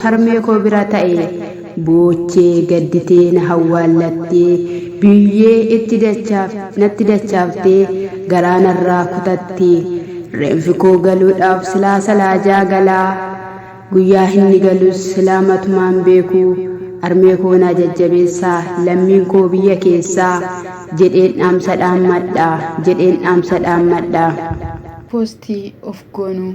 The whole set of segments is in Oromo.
Harmee koo bira ta'e boochee gadditee na hawwaallattee biyyee itti dachaaf natti dachaaftee garaa narraa kutattee reenfi koo galuudhaaf silaa salaajaa galaa guyyaa inni galus silaa matumaan beekuu harmee koo naa jajjabeessaa lammiin koo biyya keessaa jedheen dhaamsa dhaammadha jedheen dhaamsa dhaammadha. Poostii of goonuu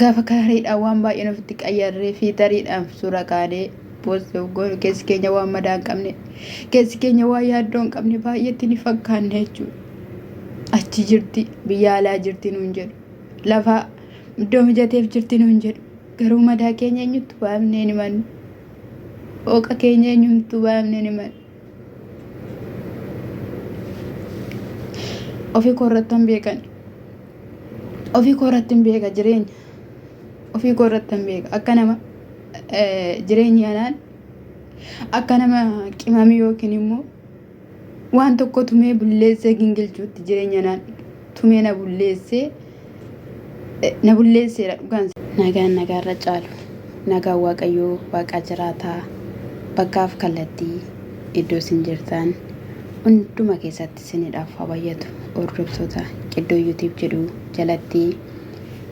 gaafa kariidhaan waan baay'een ofitti qayyarree fi tariidhaan suura kaanee poostii of goonu keessi keenya waan madaa hin qabne, keessi keenya waan yaaddoo hin qabne baay'eetti ni fakkaanne jechuudha. Achi jirti, biyya alaa jirti nuun jedhu, lafa iddoo mijateef jirti nuun jedhu, garuu madaa keenya eenyuttu baafnee hin himannu, hooqa keenya eenyumtuu baafnee hin himannu. Ofii koo irratti hin beekan. Ofii koo irratti hin beeka jireenya. Ofii koo irratti hin beeka. Akka nama jireenyi anaan akka nama qimamii yookiin immoo waan tokko tumee bulleessee gingilchuutti jireenya anaan tumee na bulleessee na bulleesseera dhugaan. Nagaan nagaarra caalu, nagaan Waaqayyoo Waaqaa jiraataa bakkaaf kallattii iddoo isin jirtan hunduma keessatti isinidhaaf haa baay'atu. Hordoftoota Qiddoo YouTube jedhu jalatti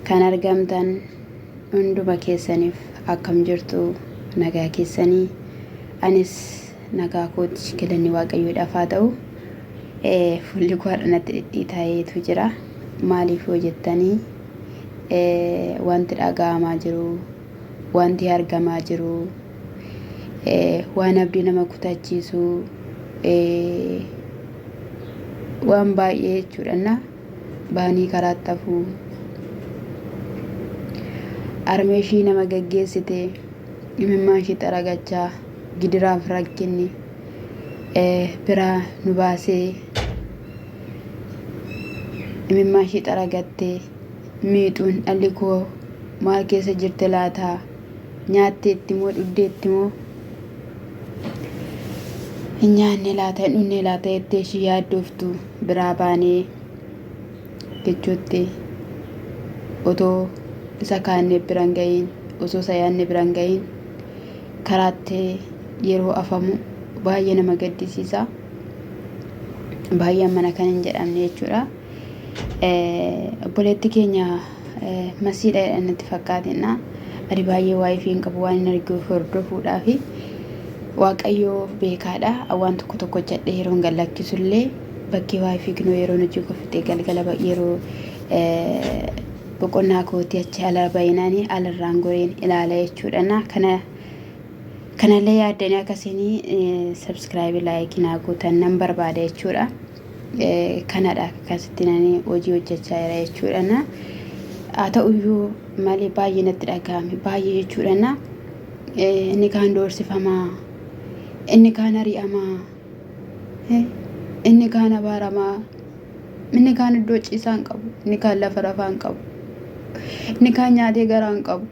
kan argamtan hunduma keessaniif akkam jirtu? Nagaa keessanii? Anis nagaa kooti, galanni Waaqayyoodhaaf haa ta'u. Fuulli koo har'a natti dhidhiitaa'eetu jira. Maaliif yoo jettanii, wanti dhaga'amaa jiru, wanti argamaa jiru waan abdii nama kutachiisu, waan baay'ee jechuudha. Baanii karaatti hafuu, harmee ishii nama gaggeessite imimmaan ishii xaragachaa, gidiraaf rakkinni biraa nu baasee imimmaan ishii xaragattee miixuun, dhalli koo maal keessa jirte laataa, nyaatteetti moo dhugdeetti moo hin nyaanne laata, hin dhugne laata jettee ishii yaaddooftu biraa baanee jechuutti, otoo isa kaannee bira hin ga'iin, osoo isa yaadne bira hin ga'iin karaatti yeroo afamu baay'ee nama gaddisiisa. Baay'ee mana kan hin jedhamne jechuudha. Obboleetti keenya masiidha jedhan natti fakkaatinna. Ani baay'ee waa'ee fi hin qabu waan hin arguuf hordofuudhaafi Waaqayyoo beekaadha. Waan tokko tokko hojjedhee yeroon gad lakkisullee bakkee waa'ee fi kinoo yeroon hojii koo fixee galgala yeroo boqonnaa kootii achi ala bayinaanii alarraan goreen ilaala jechuudha. Kana kanallee yaaddanii akkasiin subscribe, like naa gootan nan barbaada jechuudha. Kanadha, akkasitti nani hojii hojjechaa jira jechuudha. Haa ta'uyyuu malee baay'ee natti dhaga'ame, baay'ee jechuudha. Inni kaan doorsifamaa, inni kaan ari'amaa, inni kaan abaaramaa, inni kaan iddoo ciisaa hin qabu, inni kaan lafa rafaa hin qabu, inni kaan nyaatee garaa hin qabu.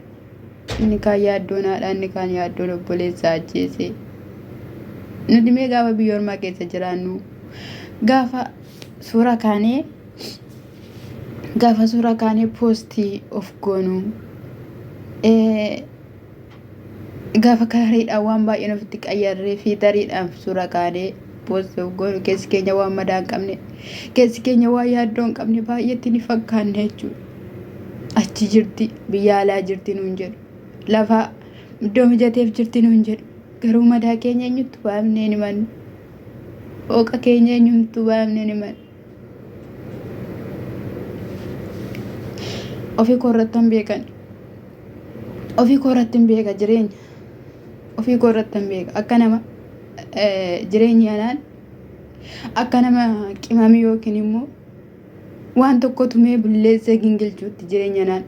Inni kaan yaaddoon haadhaa, inni kaan yaaddoon obboleessaa ajjeese. Nuti mee gaafa biyya ormaa keessa jiraannu, gaafa suura kaanee poostii of goonu, gaafa kariidhaan waan baay'een ofitti qayyarree fi tariidhaan suura kaanee poostii of goonu keessi keenya waan madaa hin qabne, keessi keenya waan yaaddoo hin qabne baay'eetti ni fakkaanne jechuudha. Achi jirti, biyya alaa jirti nuun jedhu, lafa iddoo mijateef jirti nuun jedhu, garuu madaa keenya eenyuttu baafnee hin himannu, hooqa keenya eenyumtuu baafnee hin himannu. Ofii koo irratti hin beekan. Ofii koo irratti hin beeka jireenya. Ofii koo irratti hin beeka. Akka nama jireenyi anaan akka nama qimamii yookiin immoo waan tokko tumee bulleessee gingilchuutti jireenya anaan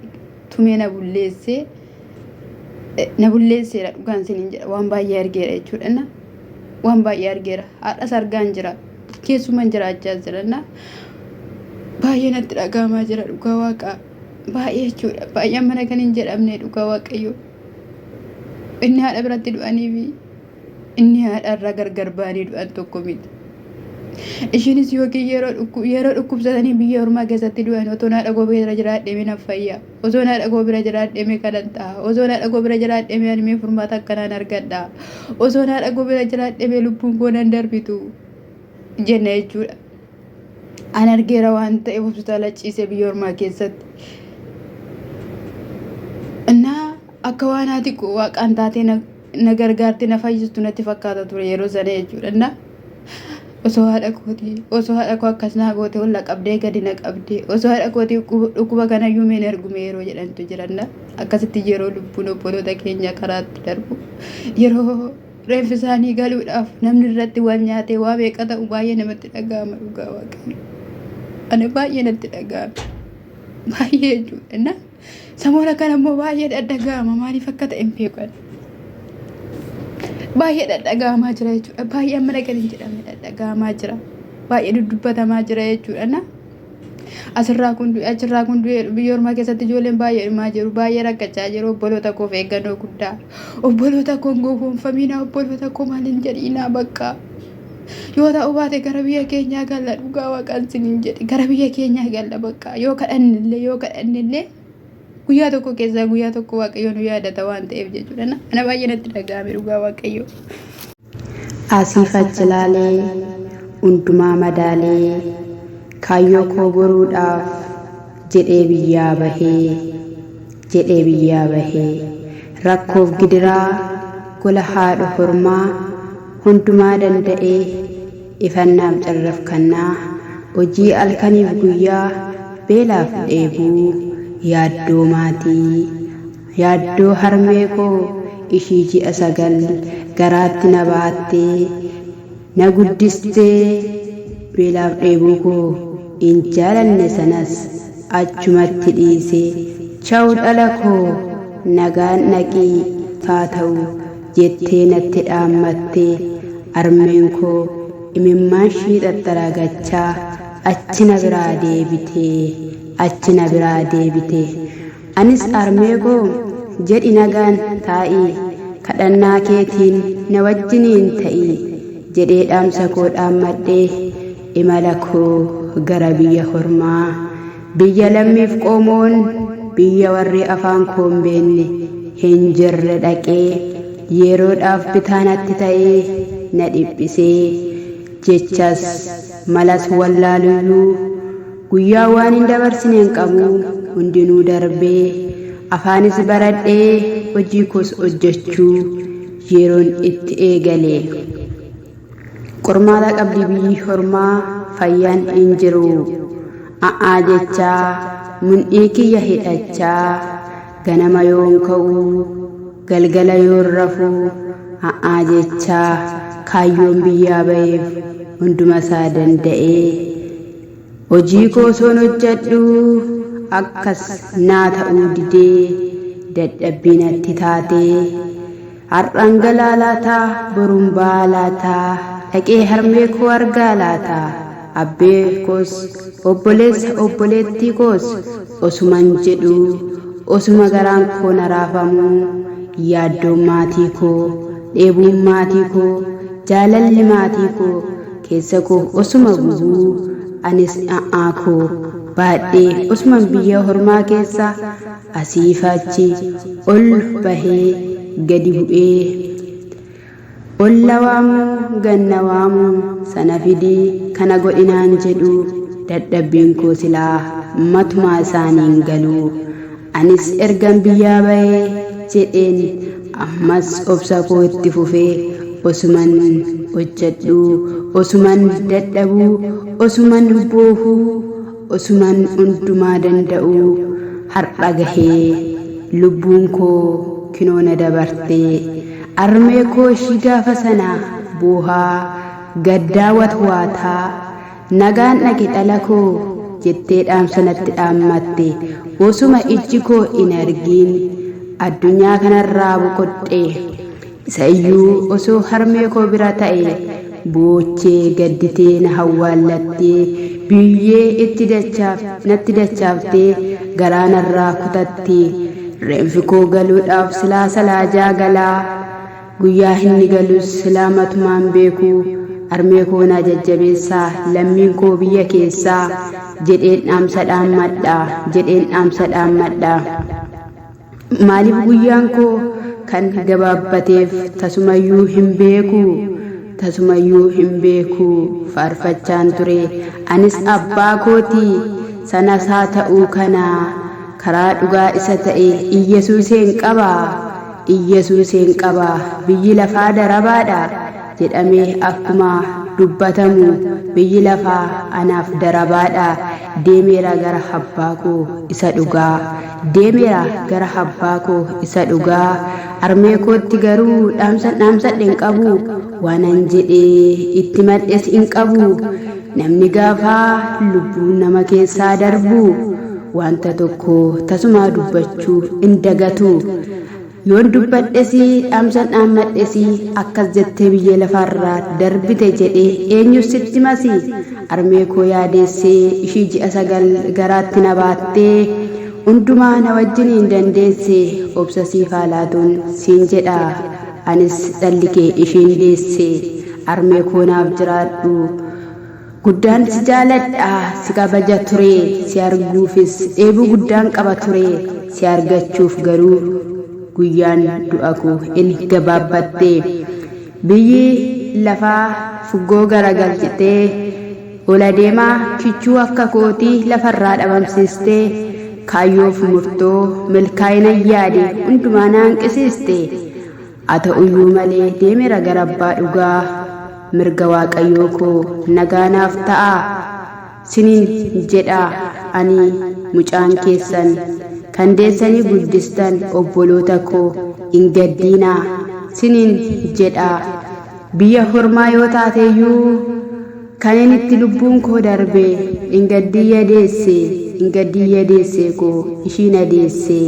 tumee na bulleessee na bulleesseera dhugaan isiniin jedha. Waan baay'ee argeera jechuudha. Waan baay'ee argeera. Har'as argaan jira. Keessuman jiraachaa jira. Baay'ee natti dhaga'amaa jira, dhugaa Waaqaa. Baay'ee jechuudha. Baay'ee mana kan hin jedhamne, dhugaa Waaqayyoo. Inni haadha biratti du'anii fi inni haadha irraa gargar ba'anii du'an tokko miti. Ishiinis yookiin yeroo dhukkubsatanii biyya ormaa keessatti du'an otoo haadha koo bira jiraadhee mee naaf fayya. Osoo haadha koo bira jiraadhee mee kanan ta'a. Osoo haadha koo bira jiraadhee mee ani mee furmaata akkanaan argadha. Osoo haadha koo bira jiraadhee mee lubbuun koo nan darbitu jenna jechuudha. An argeera waan ta'eef hospitaala ciisee biyya ormaa keessatti. Innaa akka waan haati koo waaqaan taatee na gargaarte na fayyistu natti fakkaata ture yeroo sana jechuudha. Innaa osoo haadha kootii osoo haadha koo akkas naa goote olla qabdee gadi na qabdee osoo haadha kootii dhukkuba kanayyuu meen argume yeroo jedhantu jiranna. Akkasitti yeroo lubbuun obboloota keenya karaatti darbu yeroo reeffi isaanii galuudhaaf namni irratti wal nyaatee waa meeqa ta'u baay'ee namatti dhaga'ama dhugaa waaqayyo. Ani baay'ee natti dhaga'ame. Baay'ee jechuudha. Na samoona kana immoo baay'ee dhadhaga'ama maaliif akka ta'e hin beeku ani. Baay'ee dhadhaga'amaa jira jechuudha. Baay'ee amma dhaqan hin jedhamne dhadhaga'amaa jira. Baay'ee dudubbatamaa jira jechuudha. Na Asirraa kun du'e achirraa kun du'e biyya ormaa keessatti ijoolleen baay'ee dhumaa jiru baay'ee rakkachaa jiru obboloota koof eeggannoo guddaa obboloota koo hin gowwoomfamiinaa obboloota koo maal hin jedhiinaa bakka yoo ta'u baate gara biyya keenyaa galla dhugaa waaqaan siniin jedhe gara biyya keenyaa galla bakka yoo kadhannillee yoo kadhannillee guyyaa tokko keessaa guyyaa tokko waaqayyo nu yaadata waan ta'eef jechuudha ana baay'ee natti dhaga'ame dhugaa waaqayyo. Asiif achi laalee, hundumaa madaalee, kaayyoo koo boruudhaaf jedhee biyyaa bahee, jedhee biyyaa bahee. Rakkoof gidiraa gola haadha hormaa hundumaa danda'ee, ifannaaf carrafkannaa, hojii halkaniif guyyaa, beelaaf dheebuu, yaaddoo maatii, Yaaddoo harmee koo ishii ji'a 9 garaatti na baattee na guddistee beelaaf dheebuu koo hin jaalanne sanas achumatti dhiise chaw dhala koo nagaan dhaqii haa ta'u jettee natti dhaammatte harmeen koo imimmaan shii xaxxaragachaa achi na biraa deebite achi na biraa deebite. Anis harmee koo jedhi nagaan taa'i, kadhannaa keetiin na wajjiniin ta'i jedhee dhaamsa koo dhaammadhee imala koo gara biyya hormaa, biyya lammiif qoomoon, biyya warri afaan koo hin beekne hin jirre dhaqee yeroodhaaf bitaa natti ta'ee na dhiphisee jechas malas wallaaluyyuu Guyyaa waanin dabarsine hin qabu hundinuu darbee afaanis baradhee hojii koos hojjechuu yeroon itti eegale. Qormaata qabdi biyyi hormaa fayyaan hin jiru a'aa jechaa mundhii kiyya hidhachaa ganama yoon ka'u galgala yoon rafu a'aa jechaa kaayyoon biyyaa baheef hunduma isaa danda'ee Hojii koo osoon hojjedhu akkas naa ta'uu didee dadhabbii natti taatee har'an galaa laata boruun ba'aa laata dhaqee harmee koo argaa laata abbee koos obboleessa obboleettii koos osuman jedhu osuma garaan koo na raafamu yaaddoon maatii koo dheebuun maatii koo jaalalli maatii koo keessa koo osuma gubuu anis dha'aa koo baadhee osuman biyya hormaa keessa asiif achi ol bahee gadi bu'ee olla waamuu ganna waamuu sana fidii kana godhinaan jedhu dadhabbiin koo silaa matumaa isaaniin galuu anis ergan biyyaa bahee jedheen ammas obsa koo itti fufee osuman hojjedhuu osuman dadhabuu osuman boohuu osuman hundumaa danda'uu har'a gahee lubbuun koo kinoo na dabartee armee koo ishii gaafa sana boohaa gaddaa watwaataa Nagaan dhaqi dhala koo jettee dhaamsa natti dhaammatte osuma ijji koo hin argiin addunyaa kanarraa boqodhe. Isa iyyuu osoo harmee koo bira ta'e boochee gadditee na hawwaallattee biyyee itti dachaaf natti dachaaftee garaa narraa kutatti. Reenfi koo galuudhaaf silaa salaajaa galaa. Guyyaa inni galus silaa matumaan beeku. Harmee koo naa jajjabeessaa, lammiin koo biyya keessaa jedheen dhaamsa dhaammadha, jedheen dhaamsa dhaammadha. Maaliif guyyaan koo kan gabaabbateef tasumayyuu hin beeku, tasumayyuu hin beeku. Faarfachaan ture anis abbaa kooti, sanas haa ta'uu kana karaa dhugaa isa ta'e Iyyesuuseen qaba, Iyyesuuseen qaba. Biyyi lafaa darabaadha jedhamee akkuma dubbatamu biyyi lafaa anaaf darabaadha. Deemeera gara abbaa koo isa dhugaa, deemeera gara abbaa koo isa dhugaa. Harmee kootti garuu dhaamsa dhaamsadhe hin qabu, waanan jedhee itti madhes hin qabu. Namni gaafaa lubbuun nama keessaa darbu wanta tokko tasumaa dubbachuu hin dagatu. Yoon dubbadhes dhaamsan dhaammadhes akkas jettee biyya lafaarraa darbite jedhee eenyus sitti masi. Harmee koo yaadeessee ishii ji'a 9 garaatti na baattee hundumaa na wajjiniin dandeesse, obsa siif haa laatuun siin jedha anis dhalli kee ishiin deesse. Harmee koo naaf jiraadhu. Guddaan si jaaladha, si kabaja ture, si arguufis dheebuu guddaan qaba ture, si argachuuf garuu guyyaan du'a koo in gabaabbatte. Biyyi lafaa fuggoo garagalchitee ol adeemaa kichuu akka kootii lafarraa dhabamsiiste, kaayyoof murtoo milkaa'ina yaade hundumaa na hanqisiiste. Haa ta'uyyuu malee deemeera gara abbaa dhugaa, mirga Waaqayyoo koo nagaa naaf ta'a sinin jedha. Ani mucaan keessan kan deessanii guddistan obboloota koo hin gaddiinaa sinin jedha. Biyya hormaa yoo taateyyuu kan inni itti lubbuun koo darbe hin gaddiyya deesse, hin gaddiyya deesse koo ishii na deesse.